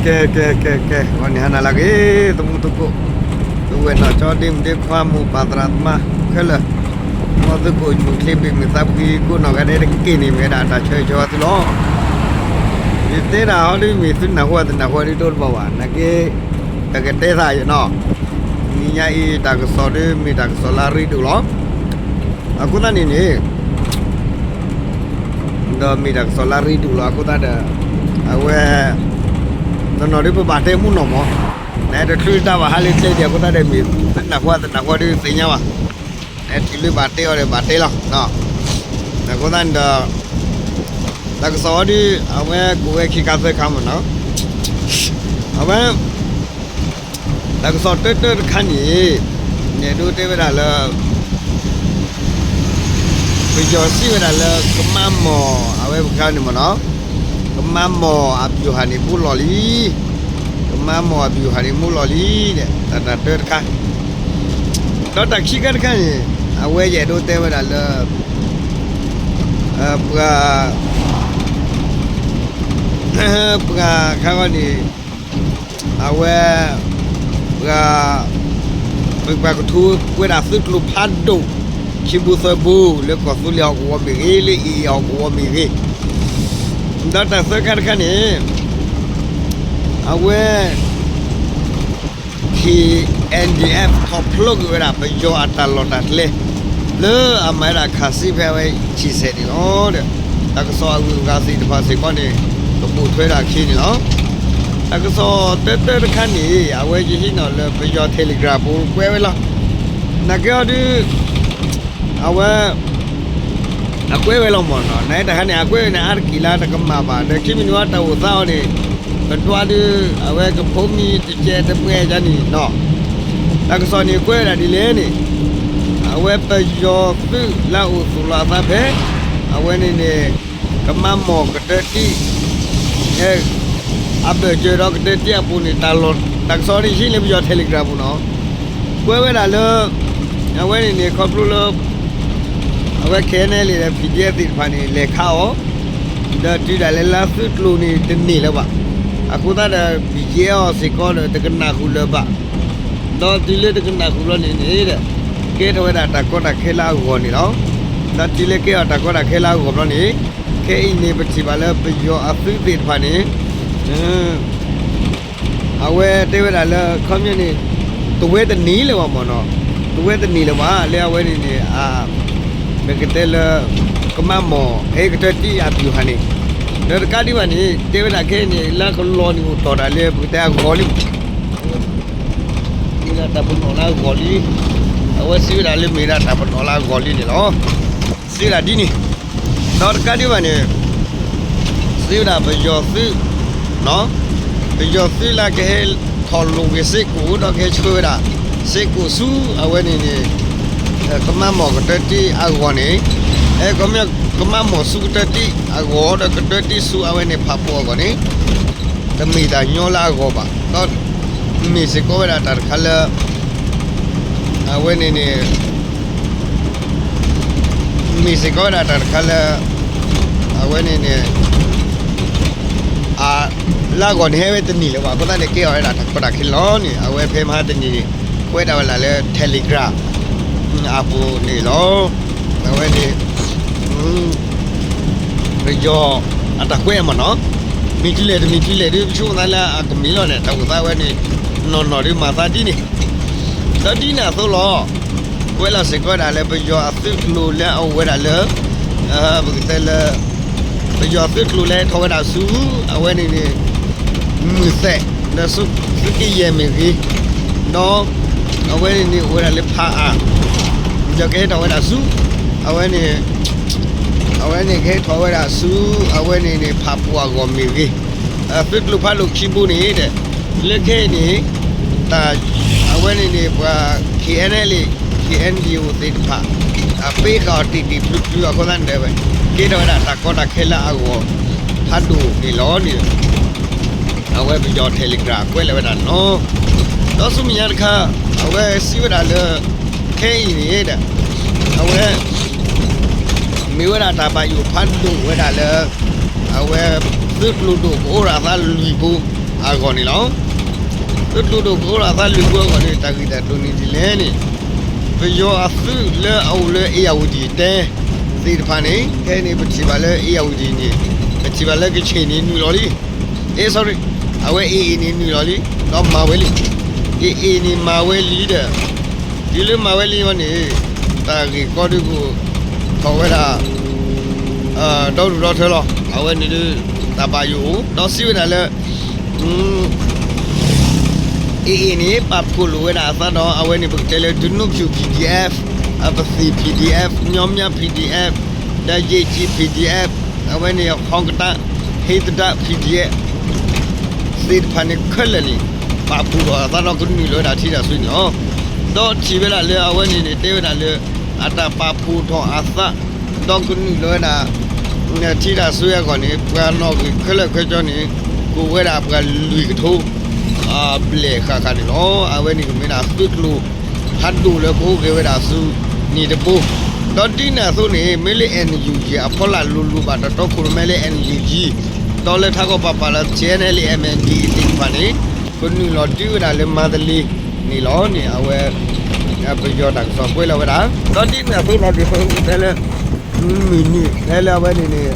ကဲ ကဲ ကဲ ကဲ ဂီၤန့ၣ်ဟါနၤလၢအဂ့ၤ သမူသကိး, သုဝဲၢ်နီၢ်ကၠီ ဒ့မုၣ်ဒ့ခွါ မိၢ်ပၢ်သရၣ်သမါခဲလၢာ်, မ်သုကအိၣ်ဆူၣ်အိၣ်ချ့ ဘၣ်မုာ်သးဖှံ ကိးနီၢ်ဂၤဒဲးတက့ၢ်န့ၣ် မ့ၢ်ဝဲဒၣ်တၢ်ဆၢဂ့ၤဆၢဝါသုလီၤ. ယတဲတၢ်ဟီဒုး မ့ၢ်သုနၢ်ဟူတနၢ်ဟူဒုး တအိၣ်တဘၣ်ဘၣ် နာ်က့ ပကတဲသးယနီၤ, နံၤညါအံၤ တၢ်ကစီၣ်ဒုး မ့ၢ်တၢ်ကစီၣ်လၢအရ့ဒိၣ်လီၤ. အဃိသတးန့ၣ်န့ၣ် ဒီးမ့ၢ်တၢ်ကစီၣ်လၢအရ့ဒိၣ်လီၤ. အဃိသတးဒီး အဝဲ တနီၤဒုး ပဘၣ်တဲမူနီၢ်မး, နတချုးတၢ်ဘၣ်ဟးလၢကျဲဒံး အဃိသတးဒီး မ့ၢ်သုနၢ်ဟူတနၢ်ဟူဒုး သ့ၣ်ညါဘၣ်, နတုၤလၢဘၣ်တဲအီၤဒီး ဘၣ်တဲလီၤ. အဃိသတးန့ၣ်ဒီး တၢ်ကစီၣ်အီၤဒုး အဝဲကိးဝဲခံခါသၢခါမးနီၤ, အဝဲ တၢ်ကစီၣ်တၢတၢတခါန့ၣ် ယအဲၣ်ဒိးတဲဝဲဒၣ်လၢ ပယီၤစံးဝဲဒၣ်လၢ ကမၤမီၢ် အဝဲပခါန့ၣ်မးနီၤ, ကမၤမီၢ်အဗျူဟာန့ၣ် မ့ၢ်လီၢ်လံ, ကမၤမီၢ်အဗျူဟာန့ၣ် မ့ၢ်လီၢ်လံ, တၢ်တၢတၢတခါ, ဒီးတၢ်ခံခါတခါန့ၣ် အဝဲယအဲၣ်ဒိးတဲဝဲဒၣ်လၢ ပှၤ ပှၤခါဂီၢ်န့ၣ် အဝဲ ပှၤ ပှၤကထူဝဲဒၣ်သုးကျိၤဖးဒိၣ် ခံဘိသၢဘိ လၢကီၢ်သူလ့ၤဟီၣ်ကဝီၤမ့ၢ်ဂ့ၤ လၢအံၤဟီၣ်ကဝီၤမ့ၢ်ဂ့ၤ, ဒီးတၢ်သၢခါတခါန့ၣ် အဝဲ KNDF ခီဖျိက့ၤဝဲဒၣ် ပယီၤအတၢ်လီၢ်တၢ်ကျဲ လၢအမၤဝဲဒၣ်ခးစံးဖဲအဝဲဆံးစဲးန့ၣ်လီၤ. တၢ်ကစီၣ်အဂုၤအဂၤသ့ၣ်တဖၣ်စ့ၢ်ကီးန့ၣ် ကပိာ်ထွဲဒၣ်အခံန့ၣ်လီၤ. တၢ်ကစီၣ်တၢတၢတခါန့ၣ် အဝဲယဟံးန့ၢ်လၢပယီၤ Telegram ပူၤကွဲးဝဲလီၤ. နာ်က့အီၤဒုး အဝဲ အကွဲးဝဲလီၤမးနီၤ, နတၢ်ခါန့ၣ် အကွဲးဝဲန့ၣ် အါတက့ၢ်လၢတကမၣ်ဘၣ်, ဒီးခံမံၤန့ၣ်ဝဲတၢ်အိၣ်သးအီၤန့ၣ် ပဒွးဒုး အဝဲကဖိမံၤတကဲတပှဲၤဒ်န့ၣ်နီၤ. တၢ်ကစီၣ်န့ၣ်ကွဲးဝဲဒၣ်ဒ်လဲၣ်န့ၣ် အဝဲပယီၤသုးလၢအအိၣ်သူၣ်လီၤအသးဖဲ အဝဲန့ၣ်န့ၣ် ကမၤမီၢ်ကတၢၢ်တံၢ် အဘၢၣ်စၢၤဒီးကတၢၢ်တံၢ်အပူၤန့ၣ် တၢ်လီၢ် တၢ်ကစီၣ်န့ၣ်ဟံးလၢပယီၤ Telegram ပူၤနီၤ. ကွဲးဝဲဒၣ်လၢ အဝဲန့ၣ်န့ၣ် ခီဖျိလၢ အဝဲ KNLA ဒီး PDF သ့ၣ်တဖၣ်န့ၣ် လဲၤခးအီၤ ဒီးတုၤဒၣ်လဲာ်လၢသုးကျိၤန့ၣ်တန့ၢ်လၢၤဘၣ်. အဃိသတးဒီး BGF အီၤစ့ၢ်ကီးဒီး တကနၣ်ဃုာ်လၢၤဘၣ်. ဒီးတုၤလၢတကနၣ်ဃုာ်ဘျီန့ၣ်န့ၣ် ကဲထီၣ်ဝဲဒၣ်တၢ်ကီတၢ်ခဲလၢအဂီၢ်န့ၣ်လီၤ. ဒီးတုၤလၢကဲထီၣ်တၢ်ကီတၢ်ခဲလၢအဂီၢ်ဘျီန့ၣ် ခဲအံၤန့ၣ် ပထံၣ်ဘၣ်လၢပယီၤအသုးသ့ၣ်တဖၣ်န့ၣ် အဝဲတဲဝဲဒၣ်လၢ ခီပညီန့ၣ် တဝဲတန့ၢ်လၢၤဘၣ်မးနီၤ, တဝဲတန့ၢ်လၢၤဘၣ် လၢအဝဲန့ၣ်န့ၣ် ပကတဲလၢ ကမၤမီၢ် အဲ ကတၢၢ်တံၢ်အဗျူဟာန့ၣ်, ဒီးတကးဒံးဘၣ်န့ၣ် တဲဝဲဒၣ်ခဲအံၤန့ၣ် လၢကလီၤန့ၣ် အိၣ်တီၢ်ဒၣ်လၢပကတဲအဂီၤလံ မ့ၢ်ဒၣ်တၢ်ပနီၣ်လၢအဂီၢ်လံ, အဝဲစံးဝဲဒၣ်လၢမ့ၢ်ဒၣ်တၢ်ပနီၣ်လၢအဂီၢ်လံန့ၣ်လီၤ. စံးဝဲဒၣ်ဒ်န့ၣ်, ဒီးတကးဒံးဘၣ်န့ၣ် စံးဝဲဒၣ်ပယီၤသုး, ပယီၤသုးလၢကဟဲထီၣ်လိာ်က့ၤစ့ၢ်ကီး ဒီးကဟဲဆှၢဝဲဒၣ် စ့ၢ်ကီးဆူ အဝဲန့ၣ်န့ၣ် ကမၤမီၢ်ကတၢၢ်တံၢ်အဂီၢ်န့ၣ်, အဲ ကမၤမီၢ်ဆူကတၢၢ်တံၢ်အဂီၢ် ဒီးကတၢၢ်တံၢ်ဆူအဝဲန့ၣ်ဖးပူၤအဂီၢ်န့ၣ် တမ့ၢ်တၢ်ညီလၢအဂီၢ်ဘၣ်, ဒီးမ့ၢ်စ့ၢ်ကီးဝဲဒၣ်တၢ်တခါလၢ အဝဲန့ၣ်န့ၣ် မ့ၢ်စ့ၢ်ကီးဝဲဒၣ်တၢ်တခါလၢ အဝဲန့ၣ်န့ၣ် လၢအဂီၢ်န့ၣ် ဟဲဝဲတန့ၢ်လၢၤဘၣ် အဃိသတးန့ၣ် ကဲထီၣ်ဝဲဒၣ်တၢ်ကီတၢ်ခဲလီၤန့ၣ် အဝဲဖဲမဟါတနံၤန့ၣ် ကွဲးဒၣ်ဝဲဒၣ်လၢ Telegram အပူၤန့ၣ်လီၤ. အဝဲန့ၣ် ပယီၤအတၢ်ကွဲးမးနီၤ, မ့ၢ်တုၤလဲၣ်တမ့ၢ်တုၤလဲၣ်ဒုး ပဆိကမိၣ်သးလၢအကမ့ၢ်လီၤန့ၣ် တၢ်အိၣ်သးဝဲန့ၣ် နီၢ်နီၢ်ဒုးမၤသးဒ်န့ၣ်, ဒီးဒ်န့ၣ်အသိးလီၤ. ကွဲးလီၤစ့ၢ်ကီးဝဲဒၣ်လၢပယီၤအသုးကျိၤလၢအအိၣ်ဝဲဒၣ်လၢ ပကတဲလၢ ပယီၤသုးကျိၤလၢဟဲထီၣ်ဝဲဒၣ်ဆူ အဝဲန့ၣ်န့ၣ် မုၢ်သဲး ဒီးဆူသုးက့ယဲၢ်မ့ၢ်ဂ့ၤ, ဒီး အဝဲန့ၣ်န့ၣ်အိၣ်ဝဲဒၣ်လၢဖးအါ, ဒီးကဟဲထီၣ်ဝဲဒၣ်ဆူ အဝဲန့ၣ် အဝဲန့ၣ်ကဟဲထီၣ်ဝဲဒၣ်ဆူ အဝဲန့ၣ်န့ၣ် ဖးပူၤအဂီၢ်မ့ၢ်ဂ့ၤ, သုးကျိၤဖးဒိၣ်ခံဘိန့ၣ်ဒီး လၢခဲအံၤန့ၣ် တၢ် အဝဲန့ၣ်န့ၣ် ပှၤ KNLA KNDO သ့ၣ်တဖၣ် အပ့ဃာ်အီၤတံၢ်တံၢ်ဖျုးဖျုးအဃိသတးန့ၣ်ဒီး ကဲထီၣ်ဝဲဒၣ်တၢ်ကီတၢ်ခဲလၢအဂီၢ် ဖးဒိၣ်န့ၣ်လီၤန့ၣ် အဝဲပယီၤ Telegram ကွဲးလီၤဝဲဒၣ်န့ၣ်လီၤ. ဒီးဆူမဲာ်ညါတခါ အဝဲစံးဝဲဒၣ်လၢ ခဲအံၤန့ၣ်ဒီး အဝဲ မ့ၢ်ဝဲဒၣ်တၢ်ဘၣ်ယိၣ်ဖးဒိၣ်ဝဲဒၣ်လၢ အဝဲ သုးကျိၤဒိၣ်ကအိၣ်ဒီးအသးလွံၢ်ဘိ အဂီၢ်န့ၣ်လီၤ. သုးကျိၤဒိၣ်ကအိၣ်ဒီးအသးလွံၢ်ဖိအဂီၢ်န့ၣ် တၢ်ဂ့ၢ်တၢ်ကျိၤန့ၣ်ဒ်လဲၣ်န့ၣ်, ပယီၤအသုးလၢအအိၣ်လၢ အ့ၣ်ယၣ်ဝတံၣ်တဲ သ့ၣ်တဖၣ်န့ၣ် ခဲအံၤန့ၣ် ပထံၣ်ဘၣ်လၢ အ့ၣ်ယၣ်ဝတံၣ်န့ၣ်, ပထံၣ်ဘၣ်လၢကခ့ၣ်န့ၣ်နုာ်လီၤလံ. အ့ sorry, အဝဲ အ့ၣ်အ့ၣ်န့ၣ်နုာ်လီၤလံ, ဒီးမၤဝဲလံ. အ့ၣ်အ့ၣ်န့ၣ်မၤဝဲလံဒီး တုၤလၢမၤဝဲလံဝဲန့ၣ် တၢ်ဂ့ၢ်ကီဒုးကအိၣ်ထီၣ်ဝဲဒၣ် ဒီဒူၣ်ဒီထၢလီၤ. အဝဲန့ၣ်ဒုး တၢ်ဘၣ်ယိၣ်အိၣ် ဒီးစံးဝဲဒၣ်လၢ အ့ၣ်အ့ၣ်န့ၣ် ပာ်ဖှိၣ်လိာ်ဝဲဒၣ်အသးဒီး အဝဲန့ၣ် ပကတဲလၢ ဒနူၣ်ဖၠူၣ် PDF, အပသံၣ် PDF, ညီမြ PDF, ဒီး ယ့ၢ်ကၠံ PDF, အဝဲန့ၣ် ဟီကတၢၣ် ဟ့သဒၣ် PDF သ့ၣ်တဖၣ်န့ၣ်ခဲလၢာ်န့ၣ် ပာ်ဖှိၣ်ထီၣ်အသးဒီးကနုာ်လီၤဝဲဒၣ်ထံတၢ်ဆူန့ၣ်လီၤ. ဒီးထံၣ်ဝဲဒၣ်လၢအဝဲန့ၣ်န့ၣ် တဲဝဲဒၣ်လၢ အတၢ်ပာ်ဖှိၣ်ထီၣ်အသး ဒီးကနုာ်လီၤဝဲဒၣ် ထံတၢ်ဆူအဂီၢ်န့ၣ် ပှၤနီၣ်ဂံၢ်ခဲလၢာ်ခဲဆ့န့ၣ် ကအိၣ်ဝဲဒၣ်ပှၤလွံၢ်ကထိ ဘျဲၣ်ဃၣ်ဃၣ်န့ၣ်လီၤ. အဝဲန့ၣ်ကမ့ၢ်ဒၣ်သုးကျိၤ ဟးဒိၣ်လၢကအိၣ်က့ၤဝဲဒၣ်ဆူန့ၣ်တဘိ, ဒီးဒ်န့ၣ်အသိးန့ၣ် မ့ၢ်လၢ NUG အဖီလာ်လိၤလိၤဘၣ်တတီခိၣ်ရိၣ်မဲလၢ NUG ဒီးလၢထးကီၢ်ပၤပၤလၢ TNLA MNDAA သ့ၣ်တဖၣ်န့ၣ် ကနုာ်လီၤဒုးဝဲဒၣ်လၢမၤတလ့န့ၣ်လီၤန့ၣ် အဝဲ ပယီၤတၢ်ကစီၣ်ကွဲးလီၤဝဲဒၣ် ဒီးဒ်န့ၣ်အသိးလီၤ ဒ်သိးတဲလၢ မုၢ်နံၤဖဲလၢအဝဲန့ၣ်န့ၣ်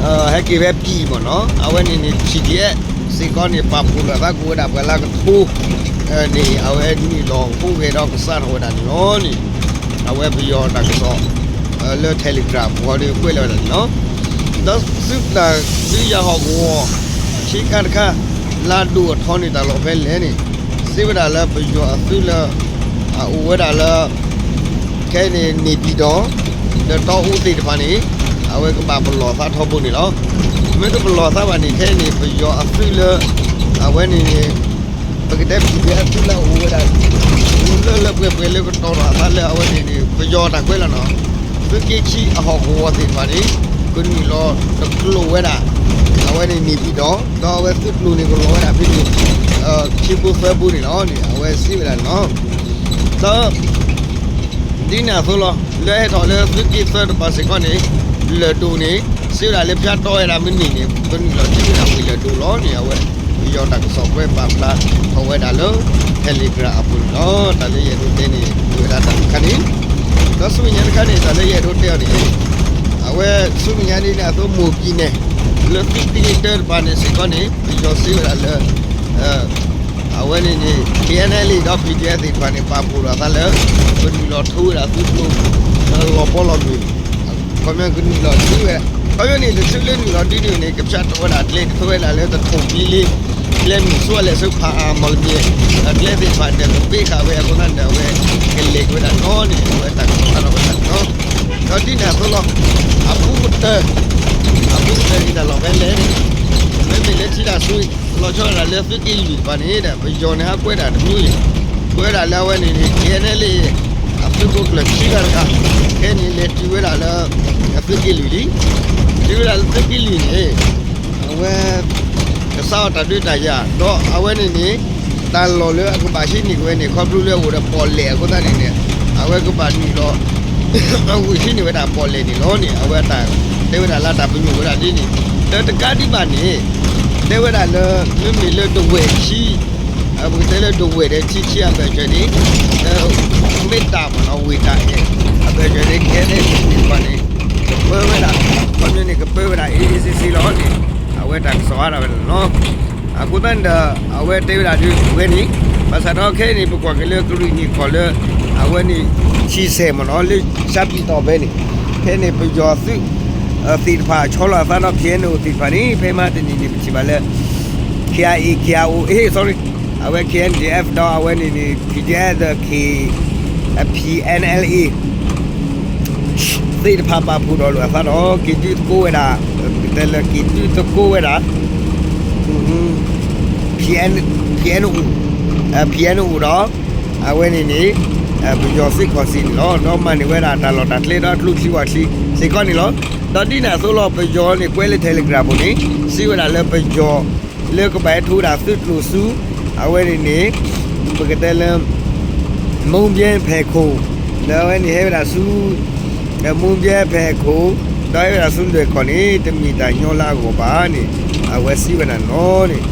ဟဲက့ၤဖဲပံၤမ့ၢ်နီၤ အဝဲန့ၣ်န့ၣ် PDF စ့ၢ်ကီးန့ၣ် ပာ်ဖှိၣ်လိာ်သးကအိၣ်ဝဲဒၣ်ပှၤလၢကထိ န့ၣ် အဝဲနုာ်လီၤဟူးဂဲၤဒီးကစးထီၣ်ဝဲဒၣ်န့ၣ်လီၤန့ၣ် အဝဲပယီၤတၢ်ကစီၣ် လၢ Telegram ပူၤဃီဒီးကွဲးလီၤဝဲဒၣ်န့ၣ်လီၤ. ဒီးသုးတၢ်ဒုးယၤဟီၣ်ကဝီၤ ခံခါတခါ လၢအဒိၣ်အထီန့ၣ်တၢ်လီၢ်ဖဲလဲၣ်န့ၣ် စံးဝဲဒၣ်လၢပယီၤအသုးလၢ အအိၣ်ဝဲဒၣ်လၢ ခဲအံၤန့ၣ် န့ၣ်ပံၤဒီး ဒီးတီအူသ့ၣ်တဖၣ်န့ၣ် အဝဲကဘၣ်ပလီၢ်သးထီဘိန့ၣ်လီၤ. မ့ၢ်တပလီၢ်သးဘၣ်န့ၣ် ခဲအံၤန့ၣ် ပယီၤအသုးလၢ အဝဲန့ၣ်န့ၣ် ပကတဲ PDF သုးလၢအအိၣ်ဝဲဒၣ် လၢလၢပှဲၤပှဲၤလၢကတီၤထီၣ်အသးလၢအဝဲန့ၣ်န့ၣ် ပယီၤတၢ်ကွဲးလီၤနီၤ သုးက့ခံအဟီၣ်ကဝီၤသ့ၣ်တဖၣ်န့ၣ် ကနုာ်လီၤတကျိၤဝဲဒၣ် အဝဲန့ၣ်န့ၣ်ပံၤဒီး ဒီးအဝဲသုးကျိၤန့ၣ်ကလီၤဝဲဒၣ်ဖဲန့ၣ် ခံဘိသၢဘိန့ၣ်လီၤန့ၣ် အဝဲစံးဝဲဒၣ်န့ၣ်လီၤ. ဒီး ဒ်န့ၣ်အသိးလီၤ လၢဟဲထီၣ်လၢသုးက့သၢတဖၣ်စ့ၢ်ကီးန့ၣ် လၢၢ်ဒိၣ်န့ၣ် စံးဝဲဒၣ်လၢဖၠါတီဝဲဒၣ်မုၢ်နံၤန့ၣ် ကနုာ်လီၤဒုးဝဲဒၣ်ဝ့ၢ်လၢၢ်ဒိၣ်လီၤန့ၣ် အဝဲ ပယီၤတၢ်ကစီၣ်ကွဲးပာ်ဖျါထီၣ်ဝဲဒၣ်လၢ Telegram အပူၤန့ၣ်လီၤ. တၢ်လၢယအဲၣ်ဒိးတဲန့ၣ် မ့ၢ်ဝဲဒၣ်တၢ်တခါန့ၣ် ဒီးဆူမဲာ်ညါတခါန့ၣ် တၢ်လၢယအဲၣ်ဒိးတဲအီၤန့ၣ် အဝဲဆူမဲာ်ညါဒ်န့ၣ်အသိး မိၢ်ကံၢ်နဲၣ် လၢသုးက့တၢတဖၣ်န့ၣ်စ့ၢ်ကီးန့ၣ် ပယီၤစံးဝဲဒၣ်လၢ အဝဲန့ၣ်န့ၣ် KNLA ဒီး PDF သ့ၣ်တဖၣ်န့ၣ် ပာ်ဖှိၣ်ဒီးအသးလၢ ကနုာ်လီၤထူဝဲဒၣ်သုးကျိၤ လီၤဘီလီၤမုၢ် ခီပညီကနုာ်လီၤဒုးဝဲ ခီပညီန့ၣ် တချုးလၢနုာ်လီၤဒုးန့ၣ်န့ၣ် ကဖၠါတီဝဲဒၣ်ကျဲ ကထိဝဲဒၣ်လၢတထိၣ်ဘံလ့ ကျဲမုၢ်ဆူၣ်ဝဲလဲၣ်ဆူဖးအါမီၢ်လမံၤ ကျဲသ့ၣ်တဖၣ်ဒီးကပ့ဃာ်ဝဲအဃိသတးန့ၣ် အဝဲကလဲၤက့ၤဝဲဒၣ်န့ၣ်လီၤန့ၣ် အဝဲတၢ်ကစီၣ်ဟးထီၣ်ဝဲဒၣ်န့ၣ်လီၤ. ဒီးဒ်န့ၣ်အသိးလီၤ အဘူးကတၢၢ် အဘူးကတၢၢ်န့ၣ်တၢ်လီၢ်ဖဲလဲၣ်န့ၣ် မ့မ့ၢ်လၢထံတၢ်ဆူ လီၤဆီဒၣ်တၢ်လၢသုးက့လွံၢ်တဖၣ်န့ၣ်ဒီး ပယီၤန့ၣ်ဟးကွဲးဒၣ်တမူလံ ကွဲးဒၣ်လၢအဝဲန့ၣ်န့ၣ် KNLA အသုးခိၣ်ကျၢၢ်ခံဂၤတဂၤ ခဲအံၤန့ၣ်လဲၤတုၤဝဲဒၣ်လၢ အသုးက့လွံၢ်လံ တုၤဝဲဒၣ်လၢသုးက့လွံၢ်န့ၣ် အဝဲ ကစးအီၤတၢ်ဒုးတၢ်ယၤ ဒီးအဝဲန့ၣ်န့ၣ် တၢ်လီၢ်လၢအကဘၣ်ဟံးန့ၢ်က့ၤဝဲန့ၣ် ခီဖျိလၢအအိၣ်ဒီးပီၣ်လဲၣ်အဃိသတးန့ၣ်န့ၣ် အဝဲကဘၣ်နုာ်လီၤ အဂုာ်ဟံးန့ၢ်ဝဲဒၣ်ပီၣ်လဲၣ်န့ၣ်လီၤန့ၣ် အဝဲတၢ်တဲဝဲဒၣ်လၢတၢ်ပညိၣ်ဝဲဒၣ်ဒ်န့ၣ် ဒီးတကးဒံးဘၣ်န့ၣ် တဲဝဲဒၣ်လၢ မ့မ့ၢ်လၢဒဝဲၢ်ခံ ပကတဲလၢဒဝဲၢ်ဒီးထံခံအဘၢၣ်စၢၤန့ၣ် မ့ၢ်တၢ်မ့ၢ်နီၤ ဝ့ၢ်တၢ်အဲၣ် အဘၢၣ်စၢၤန့ၣ် ခဲအံၤန့ၣ် န့ၣ်ပှၤန့ၣ် ကပၢဝဲဒၣ် ခီပညီန့ၣ် ကပၢဝဲဒၣ် အေးအေးဆေးဆေး လီၤန့ၣ် အဝဲတၢ်ကစီၣ်အါထီၣ်ဝဲဒၣ်န့ၣ်လီၤ. အဃိသတးန့ၣ်ဒီး အဝဲတဲဝဲဒၣ်ဒ်ဝဲန့ၣ် ဘၣ်ဆၣ်ဒီးခဲအံၤန့ၣ် ပကွၢ်က့ၤလၢကရံၣ်နံၣ်ကီၢ်လၢ အဝဲန့ၣ် ထံဆဲးမ့ၢ်နီၤ လၢရှါပံၤတီၢ်ဖဲန့ၣ် ခဲအံၤန့ၣ် ပယီၤသုး သ့ၣ်တဖၣ်ဆီလီၤအသးဒီး KNO သ့ၣ်တဖၣ်န့ၣ် ဖဲမဟါတနံၤန့ၣ် ပထံၣ်ဘၣ်လၢ KIA KIO အ့ sorry အဝဲ KNDF ဒီးအဝဲန့ၣ်န့ၣ် PDF ဒီး K PNLA သ့ၣ်တဖၣ်ပာ်ဖှိၣ်ဒီးလိာ်အသးဒီး က့ၤဒုးသကိးဝဲဒၣ် ကတဲလၢက့ၤဒုးသကိးဝဲဒၣ် PN PNO PNO ဒီး အဝဲန့ၣ်န့ၣ် ပယီၤစ့ၢ်ကီးစ့ၢ်န့ၣ်လီၤ. ဒီးမၤန့ၢ်ဝဲဒၣ်တၢ်လီၢ်တၢ်ကျဲဒီးအကျိချံဝၣ်ချံ စ့ၢ်ကီးန့ၣ်လီၤ. ဒီးဒ်န့ၣ်အသိးလီၤ ပယီၤန့ၣ်ကွဲးလၢ Telegram ပူၤန့ၣ် စံးဝဲဒၣ်လၢပယီၤ လၢကဘၣ်ဟဲထူဝဲဒၣ်သုးကျိၤဆူ အဝဲန့ၣ်န့ၣ် ပကတဲလၢ မူဘဲဖဲခိၣ် ဒီးအဝဲန့ၣ်ဟဲဝဲဒၣ်ဆူ မူဘဲဖဲခိၣ် ဒီးဟဲဝဲဒၣ်ဆူလွဲၢ်ကီၢ်န့ၣ် တမ့ၢ်တၢ်ညီလၢအဂီၢ်ဘၣ်န့ၣ် အဝဲစံးဝဲဒၣ်နီၤန့ၣ်,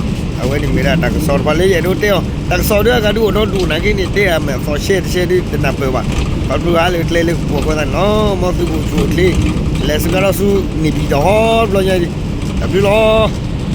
အဝဲန့ၣ်မ့ၢ်ဒၣ်တၢ်ကစီၣ်တဖၣ်လၢယအဲၣ်ဒိးတဲအီၤ, တၢ်ကစီၣ်ဒုးအဂၤဒုးအိၣ်ဒီဒူၣ်နာ်က့န့ၣ် တဲအမဲာ်သီရှဲတရှဲဒုးတနၢ်ပၢၢ်ဘၣ်, ခီဖျိအါလၢကျဲလၢကပူၤအဃိသတးန့ၣ်လီၤ. မ်သုကအိၣ်ဆူၣ်အိၣ်ချ့, လဲၤစှၤထီၣ်ဆူန့ၣ်ပံၤတဟီတဘျီညါအံၤ, တၢ်ဘျုးလီၤ.